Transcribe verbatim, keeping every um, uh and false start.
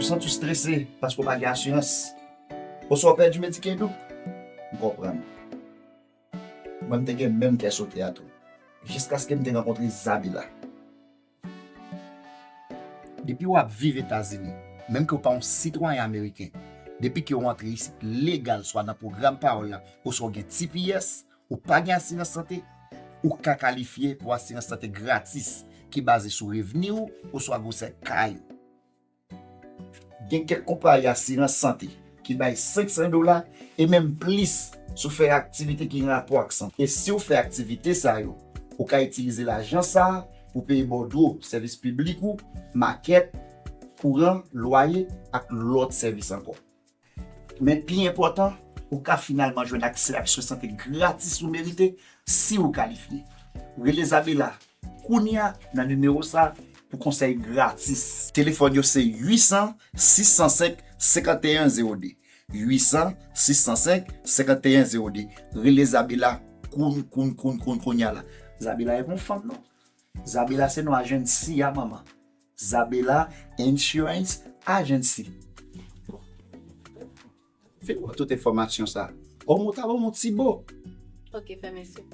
Santi w strese paske w pa gen asirans? Oswa w pèdi Medicaid ou? M konprann. Mwen, m te gen menm kè sote a tou. Jiskaske m te rankontre Zabela. Depi w ap viv Etazini, menm ke w pa yon sitwayen ameriken, depi ke w antre isit legal, swa nan pwogram pawòl la, oswa w gen T P S, ou pa gen asirans sante, ou ka kalifye pou asirans sante gratis ki baze sou revni w oswa gwosè kay ou. Gen kèk konpayi asirans sante ki bay senk san dola e menm plis si w fè aktivite ki gen rapò ak sante. E si w fè aktivite sa yo, ou ka itilize lajan sa a pou peye bòdwo, sèvis piblik ou, makèt, kouran, lwaye ak lòt sèvis ankò. Men pi enpòtan, ou ka finalman jwenn aksè ak swen sante gratis ou merite si ou kalifye. Rele Zabela kounye a nan nimewo sa pou konsèy gratis. Telefòn yo se uit san, sis san senk, senkanteyen zewo de. Uit san, sis san senk, senkanteyen zewo de. Rele Zabela koun, koun, koun, koun, kounye a la. Zabela e pa yon fanm non. Zabela se non ajansi a, manman. Zabela Insurance Agency. Vin wè tout enfòmasyon sa. Kòm ou ta ban m yon ti bo. Ok, fè mesi.